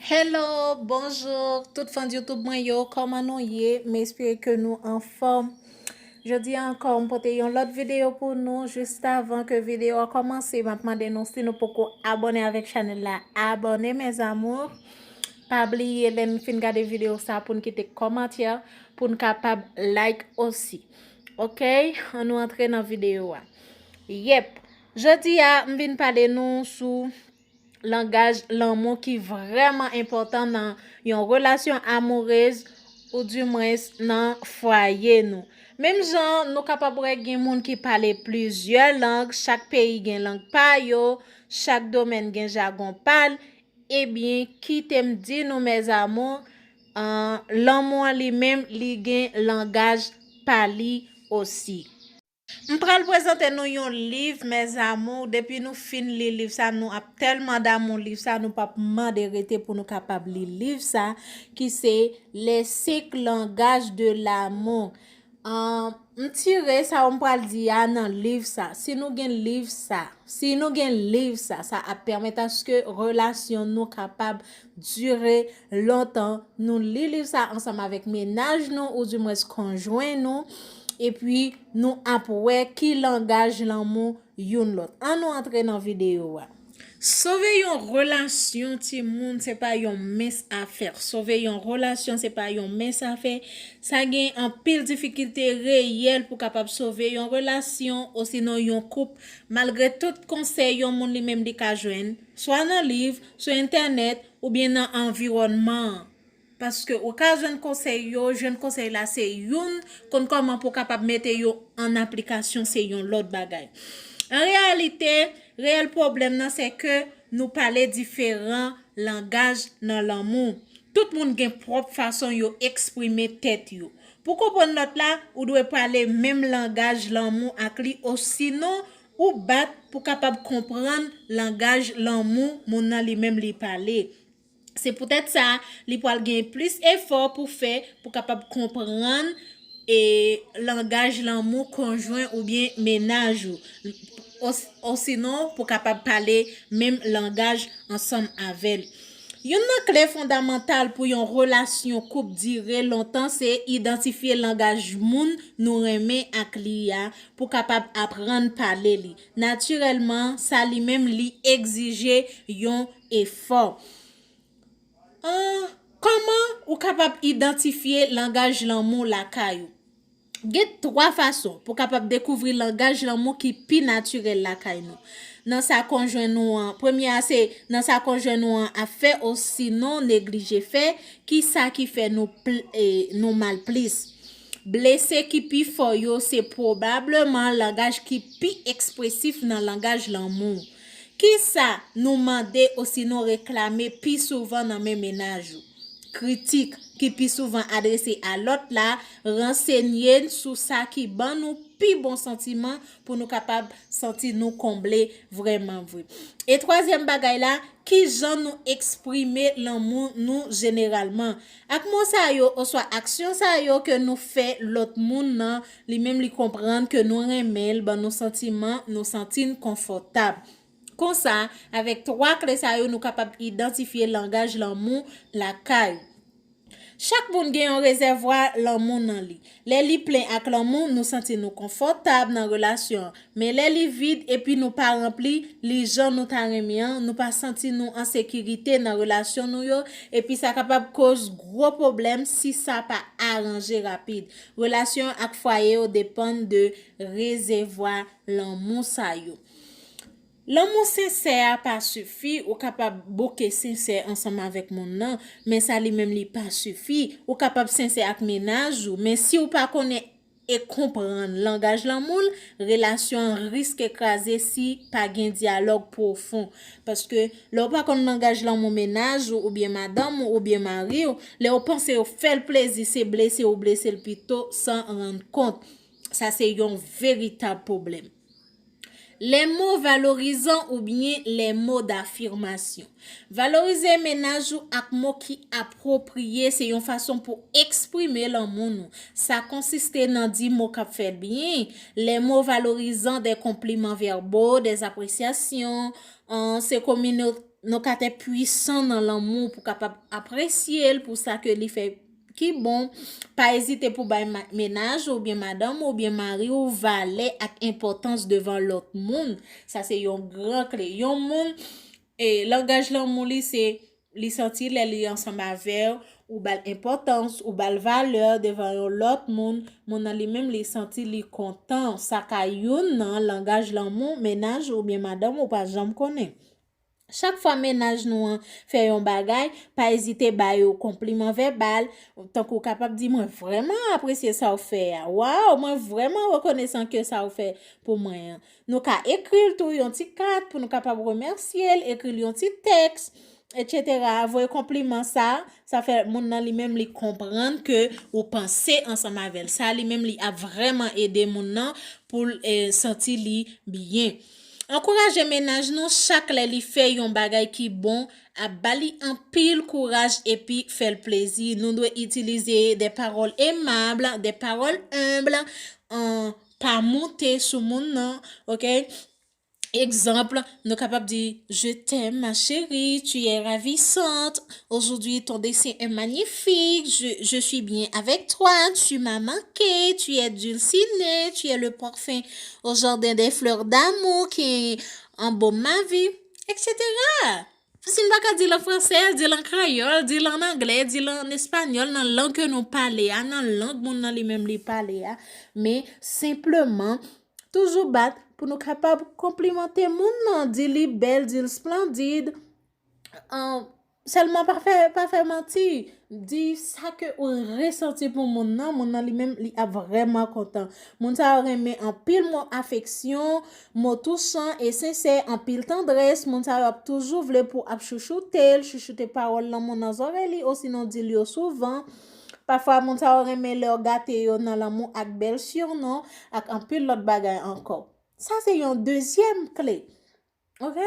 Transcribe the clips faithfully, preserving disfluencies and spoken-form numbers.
Hello, bonjou, tout fan YouTube mwen yo, kòman nou ye? M espere ke nou anfòm. Jodi a ankò, m pote yon lòt videyo pou nou. Jis avan ke videyo a kòmanse, m ap mande nou, si nou poko abòne avèk chanèl la, abòne, mes amours. Pa bliye, lè n fin gade videyo sa, pou n kite kòmantè, pou n kapab like osi. Oke, ann nou antre nan videyo a. Yep, jodi a, m vin pale nou sou langaj lanmou ki vrèman enpòtan nan yon relasyon amourez, oudimwens nan fwaye nou. Menm jan nou kapab wè, gen moun ki pale plizyè lang, chak peyi gen lang pa yo, chak domèn gen jagon pa l. Ebyen, kite m di nou, mes amours, lanmou an li menm, li gen langaj pa li osi. M pral prezante nou yon liv, mes amours. Depi nou fin li liv sa, nou ap tèlman damou liv sa, nou p ap mande rete pou nou kapab li liv sa, ki se Les cinq langages de l'amour. M tire sa yo m pral di a nan liv sa. Si nou gen liv sa, si nou gen liv sa, sa ap pèmèt aske relasyon nou kapab dire lontan. Nou li liv sa ansanm avèk mennaj nou, oudimwens konjwen nou, epi nou ap wè ki langaj lanmou youn lòt. Ann nou antre nan videyo a. Sove yon relasyon, timoun, se pa yon mens afè. Sove yon relasyon, se pa yon mens afè. Sa gen anpil difikilte reyèl pou kapab sove yon relasyon, osinon yon koup, malgre tout konsèy yon moun li menm li ka jwenn, swa nan liv, sou entènèt, oubyen nan anviwònman an. Paske ou ka jwenn konsèy yo, jwenn konsèy la se youn, konn kòman pou w kapab mete yo an aplikasyon se yon lòt bagay. An reyalite, reyèl pwoblèm nan se ke nou pale diferan langaj nan lanmou. Tout moun gen pwòp fason yo eksprime tèt yo. Pou konprann lòt la, ou dwe pale menm langaj lanmou ak li, osinon ou bat pou kapab konprann langaj lanmou moun nan li menm li pale. Se poutèt sa, li pral gen plis efò pou fè pou kapab konprann e langaj lanmou konjwen oubyen mennaj ou, os- osinon pou kapab pale menm langaj ansanm avè l. Youn nan kle fondamantal pou yon relasyon koup dire lontan se idantifye langaj moun nou renmen ak li a pou kapab aprann pale li. Natirèlman, sa li menm li egzije yon efò. An, kòman ou kapab idantifye langaj lanmou lakay ou? Gen twa fason pou kapab dekouvri langaj lanmou ki pi natirèl lakay nou. Nan sa konjwen nou an, premye a se nan sa konjwen nou an ap fè, osinon neglije fè, ki sa ki fè nou pl- e, nou mal plis. Blese ki pi fò yo se pwobableman langaj ki pi ekspresif nan langaj lanmou. Ki sa nou mande osinon reklame pi souvan nan men mennaj ou? Kritik ki pi souvan adrese a lòt la, ransenye n sou sa ki ban nou pi bon santiman pou nou kapab santi nou konble vrèman vre. E twazyèm bagay la, ki jan nou eksprime lanmou nou jeneralman? Ak mo sa yo oswa aksyon sa yo ke nou fè lòt moun nan, li menm li konprann ke nou renmen l, ban nou santiman nou santi n konfòtab. Konsa, avèk twa kle sa yo, nou kapab idantifye langaj lanmou lakay. Chak moun gen yon rezèvwa lanmou nan li. Lè li plen ak lanmou, nou santi nou konfòtab nan relasyon an. Men lè li vid epi nou pa ranpli li jan nou ta renmen an, nou pa santi nou an sekirite nan relasyon nou yo, epi sa kapab koz gwo pwoblèm si sa pa aranje rapid. Relasyon ak fwaye yo depann de rezèvwa lanmou sa yo. Lanmou sensè a pa sifi, ou kapab bouke sensè ansanm avèk moun nan, men sa li menm li pa sifi. Ou kapab sensè ak mennaj ou, men si w pa konnen e konprann langaj lanmou l, relasyon an riske kraze si pa gen dyalòg pwofon. Paske lè w pa konn langaj lanmou mennaj ou oubyen madanm ou oubyen mari w, lè w panse w fè l plezi, se blese ou blese l pito san rann kont. Sa se yon veritab pwoblèm. Les mots valorisants oubyen les mots d'affirmation. Valorize mennaj ou ak mo ki apwopriye, se yon fason pou eksprime lanmou nou. Sa konsiste nan di mo k ap fè l byen. Les mots valorisants, des compliments verbaux, des appréciations, an, se komino- yon katè pwisan nan lanmou pou kapab apresye l pou sa ke li fè ki bon. Pa ezite pou bay ma- mennaj ou oubyen madanm ou oubyen mari ou valè ak enpòtans devan lòt moun. Sa se yon gran kle. Yon moun, e, langaj lanmou li se, li santi lè li ansanm avè w, ou ba l enpòtans, ou ba l valè devan yon lòt moun. Moun nan li menm li santi li kontan. Sa ka youn nan langaj lanmou mennaj ou oubyen madanm ou pa janm konnen. Chak fwa mennaj nou an fè yon bagay, pa ezite ba yo konpliman vèbal, tankou w kapab di, "Mwen vrèman apresye sa w fè a. Waw, mwen vrèman rekonesan ke sa w fè pou mwen an." Nou ka ekri l tou yon ti kat pou nou kapab remèsye l, ekri l yon ti tèks, etsetera. Voye konpliman sa, sa fè moun nan li menm li konprann ke ou panse ansanm avè l. Sa li menm li ap vrèman ede moun nan pou l, eh, santi li byen. Ankouraje mennaj nou chak lè li fè yon bagay ki bon, ap ba li anpil kouraj epi fè l plezi. Nou dwe itilize de pawòl emab, de pawòl enb, an pa moute sou moun nan, oke? Egzanp, nou kapab di, "Je t'aime, ma chérie, tu es ravissante. Aujourd'hui, ton dessin est magnifique. Je, je suis bien avec toi. Tu m'as manqué. Tu es dulcinée. Tu es le parfum au jardin des fleurs d'amour qui embaume ma vie", etsetera. Si n pa ka di l an fransè, di l an kreyòl, di l an anglè, di l an espanyòl, nan lang ke nou pale a, nan lang moun nan li menm li pale a. Men, senpleman, toujou bat pou nou kapab konplimante moun nan, di li bèl, di l splandid. An, sèlman pa fè, pa fè manti. Di sa ke ou resanti pou moun nan, moun nan li menm, li ap vrèman kontan. Moun sa yo renmen anpil mo afeksyon, mo touchan e sensè, anpil tandrès. Moun sa yo ap toujou vle pou ap chouchoute l, chouchoute pawòl lanmou nan zòrèy li, osinon di l yo souvan. Pafwa, moun sa yo renmen lè w gate yo nan lanmou ak bèl sinon, ak anpil lòt bagay ankò. Sa se yon dezyèm kle. Oke?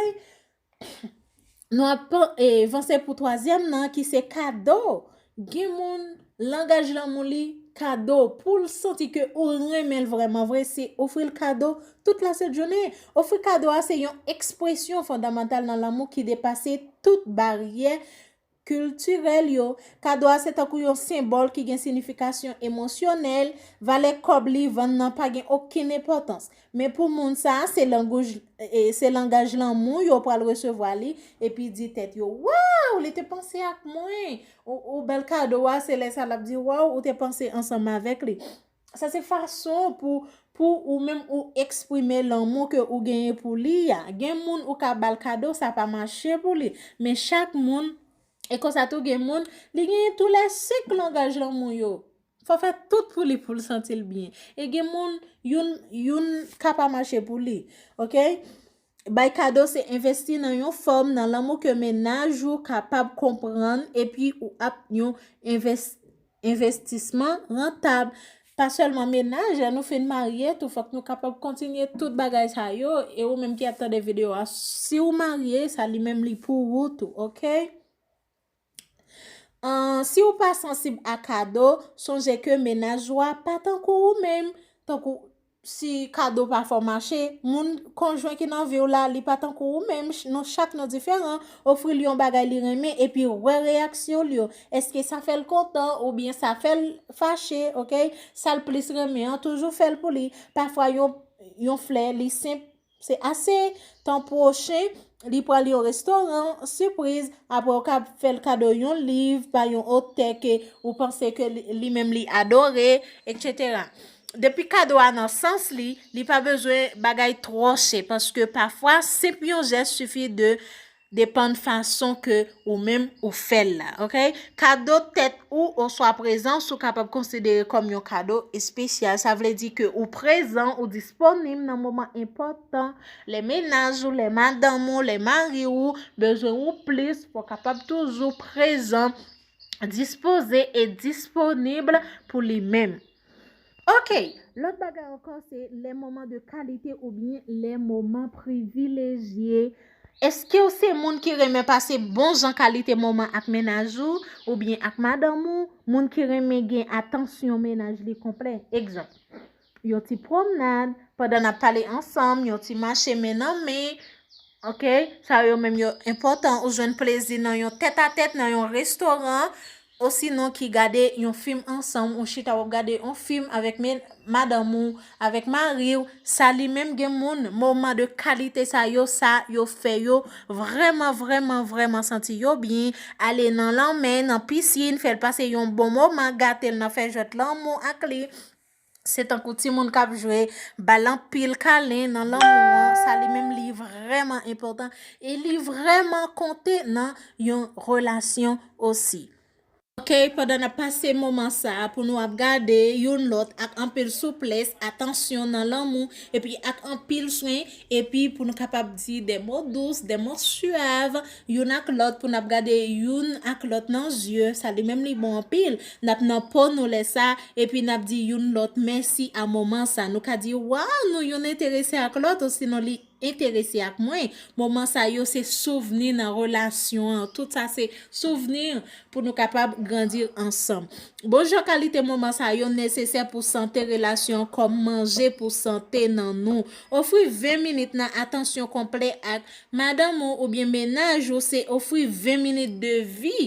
Nou ap, eh, vanse pou twazyèm nan, ki se kado. Gen moun, langaj lanmou li, kado. Pou l santi ke ou renmen l vrèman vre, se ofri l kado tout la sent jounen. Ofri kado a se yon ekspresyon fondamantal nan lanmou ki depase tout baryè kiltirèl yo. Kado a se tankou yon senbòl ki gen sinifikasyon emosyonèl. Valè kòb li vann nan pa gen okenn enpòtans. Men pou moun sa a, se langouj, e, se langaj lanmou yo pral resevwa li, epi di tèt yo, "Waw, li te panse ak mwen." Ou, ou bèl kado a, se lè sa l ap di, "Waw, ou te panse ansanm avèk li." Sa se fason pou, pou ou menm ou eksprime lanmou ke ou genyen pou li a. Gen moun ou ka ba l kado, sa pa mache pou li. Men chak moun, e konsa tou gen moun, li genyen tou lè senk langaj lanmou yo. Fò fè tout pou li pou l santi l byen. E gen moun, youn, youn ka pa mache pou li. Oke? Bay kado se envesti nan yon fòm nan lanmou ke mennaj ou kapab konprann epi ou ap yon enves-, envestisman rantab. Pa sèlman mennaj, lè nou fin marye tou, fòk nou kapab kontinye tout bagay sa yo. E ou menm ki ap tande videyo a, si w marye, sa li menm li pou ou tou, oke? An, si w pa sansib a kado, sonje ke mennaj ou a pa tankou ou menm. Tankou si kado pa fè w mache, moun konjwen ki nan vi w la, li pa tankou ou menm. Ch-, nou chak nou diferan. Ofri l yon bagay li renmen, epi wè reyaksyon l yo. Èske sa fè l kontan, oubyen sa fè l fache, oke? Sa l plis renmen an, toujou fè l pou li. Pafwa, yon, yon flè, li senp, se ase. Tan pwochen, li pral yon restoran sipriz. Apre, ou ka fè l kado yon liv pa yon otè ke ou panse ke li, li menm li adore, etsetera. Depi kado a nan sans li, li pa bezwen bagay twò chè, paske pafwa, senp yon jès sifi de depann fason ke ou menm ou fè l la, oke? Kado tèt ou oswa prezans ou kapab konsidere kòm yon kado espesyal. Sa vle di ke ou prezan, ou disponib nan moman enpòtan. Lè mennaj ou, lè madanm ou, lè mari ou bezwen ou plis, fò w kapab toujou prezan, dispoze e disponib pou li menm. Oke, lòt bagay ankò se lè moman de kalite oubyen lè moman privilejye. Èske w se moun ki renmen pase bon jan kalite moman ak mennaj ou oubyen ak madanm ou? Moun ki renmen gen atansyon mennaj li konplè? Egzanp, yon ti pwomnad, pandan n ap pale ansanm, yon ti mache men nan men, Ok, sa yo menm yo enpòtan. Ou jwenn plezi nan yon tètatèt, nan yon restoran, osinon ki gade yon fim ansanm, ou chita w ap gade yon fim avèk men madanm ou, avèk mari w. Sa li menm gen moun, moman de kalite sa yo, sa yo fè yo vrèman, vrèman, vrèman santi yo byen. Ale nan lanmè, nan pisin, fè l pase yon bon moman, gate l nan fè jwèt lanmou ak li. Se tankou timoun k ap jwe, ba l anpil kalen nan lanmou an, sa li menm li vrèman enpòtan e li vrèman konte nan yon relasyon osi. Ok, pandan n ap pase moman sa a, pou nou ap gade youn lòt ak anpil souplès, atansyon nan lanmou, epi ak anpil swen, epi pou nou kapab di des mots doux, des mots suaves, youn ak lòt, pou n ap gade youn ak lòt nan zye, sa li menm li bon anpil. N ap nan po nou lè sa, epi n ap di youn lòt mèsi a moman sa. Nou ka di, waw, nou youn enterese ak lòt, osinon li enterese ak mwen. Moman sa yo se souvni nan relasyon an. Tout sa se souvni pou nou kapab grandi ansanm. Bon jan kalite moman sa yo nesesè pou sante relasyon an kòm manje pou sante nan nou. Ofri ven minit nan atansyon konplè ak madanm ou oubyen mennaj ou se ofri ven minit de vi.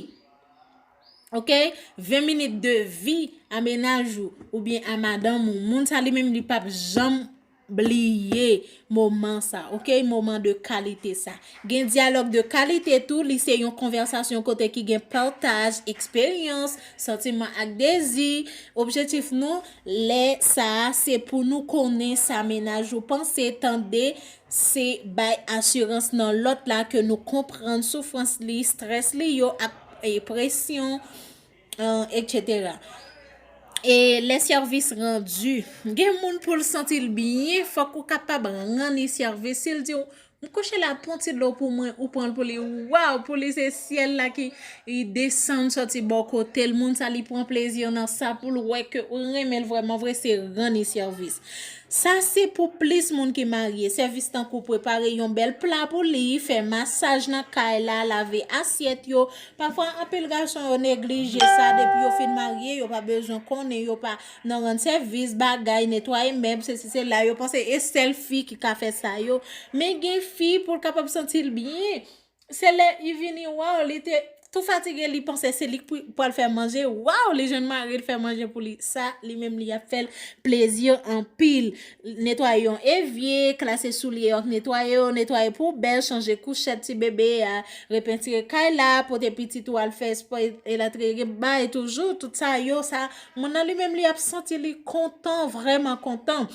Ok? Ven minit de vi a mennaj ou oubyen a madanm ou. Moun sa li menm li p ap janm bliye moman sa, ok? Moman de kalite sa. Gen dyalòg de kalite tou, li se yon konvèsasyon kote ki gen pataj, eksperyans, santiman ak dezi. Objektif nou, lè sa a, se pou nou konnen sa mennaj ou panse, tande, se bay asirans nan lòt la ke nou konprann soufrans li, estrès li yo ak e, presyon, euh, et cetera. E les services rendus. Gen moun pou l santi l byen, fòk ou kapab rann li sèvis. Si l di w, "M kouche la, pran ti dlo pou mwen," ou pran l pou li. Waw, pou li se syèl la ki desann sòti bò kote l. Moun sa li pran plezi nan sa pou l wè ke ou renmen l vrèman vre, se rann li sèvis. Sa se pou plis moun ki marye. Sèvis tankou prepare yon bèl pla pou li, fè masaj nan kay la, lave asyèt yo. Pafwa, anpil gason yo neglije sa, depi yo fin marye, yo pa bezwen konnen, yo pa nan rann sèvis, bagay, netwaye mèb, sesi, sela. Yo panse e sèl fi ki ka fè sa yo. Men gen fi pou l kapab santi l byen. Se lè li vini, waw, li te tou fatige, li panse se li k pou, pral fè manje. Waw, li jwenn mari l fè manje pou li. Sa, li menm, li ap fè l plezi anpil. Netwaye yon evye, klase soulye yo ak netwaye yo, netwaye poubèl, chanje kouchèt ti bebe a, repentire kay la, pote pitit ou al fè espò, elatriye, gen bay toujou, tout sa yo, sa, moun nan li menm, li ap santi li kontan, vrèman kontan.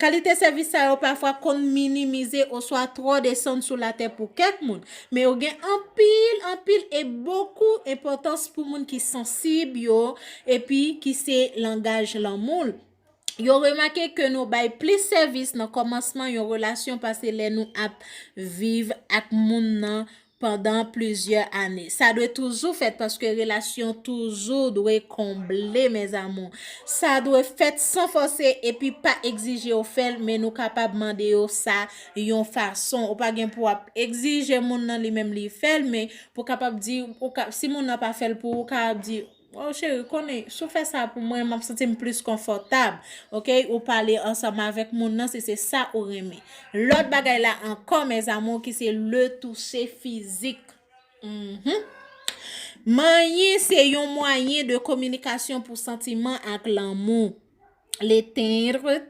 Kalite sèvis sa yo pafwa konn minimize oswa twò desann sou latè pou kèk moun, men yo gen anpil, anpil e bokou enpòtans pou moun ki sansib yo, epi ki se langaj lanmou l. Yo remake ke nou bay plis sèvis nan kòmansman yon relasyon pase lè nou ap viv ak moun nan pandan plizyè ane. Sa dwe toujou fèt paske relasyon toujou dwe konble, mes amours. Sa dwe fèt san fòse epi pa egzije yo fè l, men nou kapab mande yo sa yon fason. Ou pa gen pou w ap egzije moun nan li menm li fè l, men pou kapab di, ou ka, si moun nan pa fè l pou ou, ou kapab di, "O cheri, konnen, si w fè sa pou mwen, m ap santi m plis konfòtab." Ok? Ou pale ansanm avèk moun nan, si se sa ou renmen. Lòt bagay la ankò, mes amours, ki se le toucher physique. Mhm. Manyen se yon mwayen de kominikasyon pou santiman ak lanmou. L'étreinte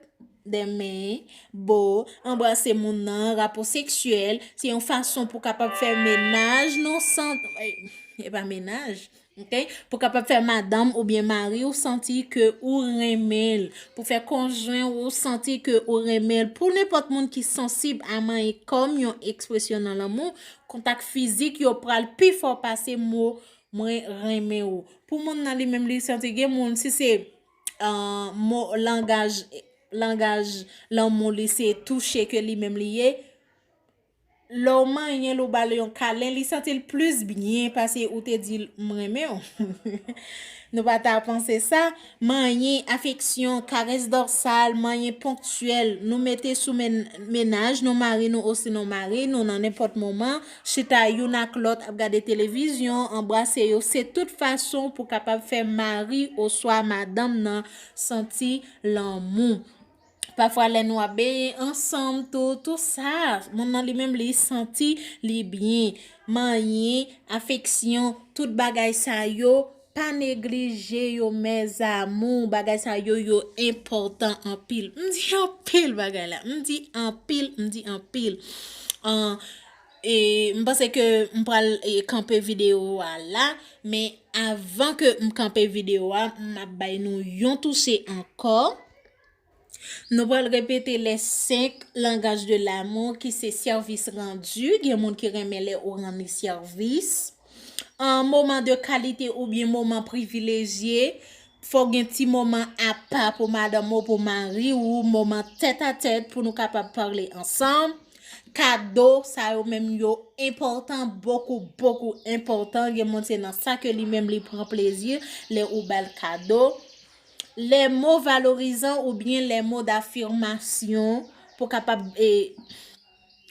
des mains, bo, anbrase moun nan, rapò seksyèl, se yon fason pou kapab fè mennaj nou san, eh, e pa mennaj, ok? Pou kapab fè madanm oubyen mari w santi ke ou renmen l, pou fè konjwen ou santi ke ou renmen l. Pou nenpòt moun ki sansib a manyen kòm yon ekspresyon nan lanmou, kontak fizik yo pral pi fò pase mo "mwen renmen w". Pou moun nan li menm li santi gen moun, si se, ah, mo, langaj, langaj lanmou li se touche ke li menm li ye, lè w manyen l ou ba l yon kalen, li santi l plis byen pase ou te di l, "M renmen w." Nou pa ta panse sa. Manyen, afeksyon, karès dòsal, manyen ponktyèl, nou mete sou men-, mennaj nou, mari nou osinon mari nou nan nenpòt moman, chita youn ak lòt ap gade televizyon, anbrase yo, se tout fason pou kapab fè mari oswa madanm nan santi lanmou. Pafwa lè nou ap benyen ansanm tou, tou sa, moun nan li menm li santi li byen. Manyen, afeksyon, tout bagay sa yo, pa neglije yo, mes amours. Bagay sa yo, yo enpòtan anpil. M di anpil bagay la. M di anpil, m di anpil. An, e, m panse ke m pral, e, kanpe videyo a la, men avan ke m kanpe videyo a, m ap bay nou yon touche ankò. Nou pral repete les cinq langages de l'amour ki se sèvis randi. Gen moun ki renmen lè ou rann li sèvis. An moman de kalite oubyen moman privilejye, fò gen ti moman apa pou madanm ou, pou mari ou, moman tèt a tèt pou nou kapab pale ansanm. Kado, sa yo menm yo enpòtan, bokou, bokou enpòtan. Gen moun se nan sa ke li menm li pran plezi lè ou ba l kado. Les mots valorisants oubyen les mots d'affirmation pou kapab, e,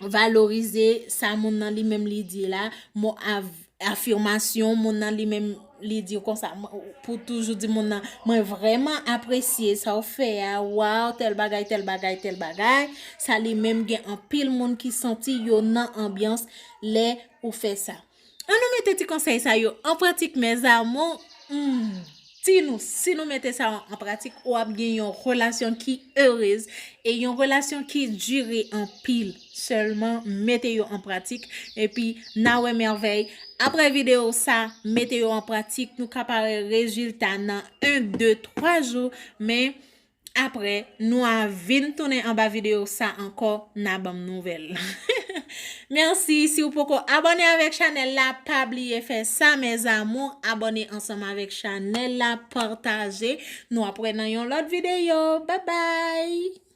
valorize sa moun nan li menm li di la. Mo av- afimasyon, moun nan li menm li di konsa, mwen, pou toujou di moun nan, mwen vrèman apresye sa w fè a, waw, tèl bagay, tèl bagay, tèl bagay. Sa li menm gen anpil moun ki santi yo nan anbyans lè ou fè sa. An nou mete ti konsèy sa yo an pratik, mes amours. Hmm. Si nou, si nou mete sa an pratik, w ap gen yon relasyon ki erez e yon relasyon ki dire anpil. Sèlman mete yo an pratik, epi n a wè mèvèy. Apre videyo sa, mete yo an pratik. Nou ka pa wè rezilta nan en, de, twa jou, men apre, nou a vin tounen anba videyo sa ankò, n a ban m nouvèl. Mèsi, si w poko abòne avèk chanèl la, pa bliye fè sa, mes amours, abòne ansanm avèk chanèl la, pataje. Nou ap wè nan yon lòt videyo. Bye bye!